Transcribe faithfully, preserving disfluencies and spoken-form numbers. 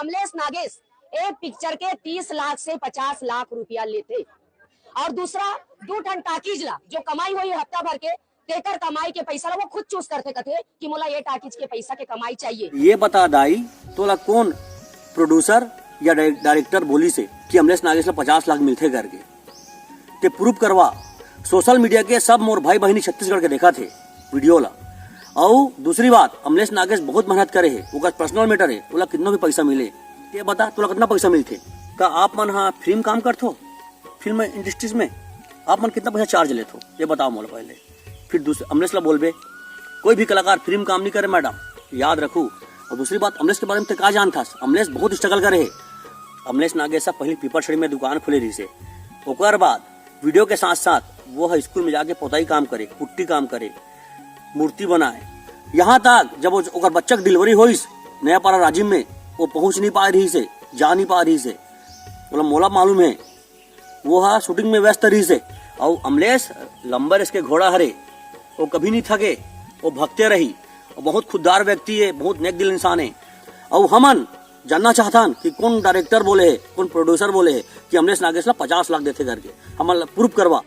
अमलेश नागेश ए picture के तीस लाख से पचास लाख रुपया लेथे। और दूसरा, दू ठन टाकीज ला जो कमाई होही हफ्ता भर के, तेकर कमाई के पैसा ला वो खुद चूज करथे, कथे कि मोला ये टाकीज के पैसा के कमाई चाहिए। ये बता दाई, तोला कौन प्रोड्यूसर या डाय-, डायरेक्टर बोलिस हे कि अमलेश नागेश ला पचास लाख मिलथे करके? ते प्रूफ करवा। सोशल मीडिया के सब मोर भाई बहिनी छत्तीसगढ़ के देखत हे वीडियो ला। अउ दूसरी बात, अमलेश नागेश बहुत मेहनत करे हे, ओकर पर्सनल मैटर हे, ओला कितना भी पैसा मिले। ते बता, तोला कितना पैसा मिलथे? का आप मन हा फिल्म काम करथो? फिल्म इंडस्ट्रीज में आप मन कितना पैसा चार्ज लेथो, ये बताओ मोला पहले। फिर दूसरे अमलेश ला बोलबे, कोई भी कलाकार फिल्म काम नहीं करे मैडम, याद रखू। और दूसरी बात, अमलेश के बारे में ते का जानथस? अमलेश बहुत स्ट्रगल करे हे। अमलेश नागेश साहब पहले पीपरछड़ी में दुकान खोले रहिस हे, ओकर बाद वीडियो के साथ साथ वो ह स्कूल में जाके पोताई काम करे, पुट्टी काम करे, मूर्ति बनाए। यहाँ तक जब वो, ओकर बच्चा के डिलीवरी होइस नयापारा राजिम में, वो पहुँच नहीं पाए रहिस हे, जा नहीं पाए रहिस हे। बोला, मोला मालूम है, वो हा शूटिंग में व्यस्त रहिस हे। अउ अमलेश लंबर इसके घोड़ा हरे, वो कभी नहीं थके, वो भगते रही। वो बहुत खुददार व्यक्ति है, बहुत नेक दिल इंसान है। अउ हमन जानना चाहथन कि कौन डायरेक्टर बोले है, कौन प्रोड्यूसर बोले है कि अमलेश नागेश ला पचास लाख देथे करके। हमन ला प्रूफ करवा।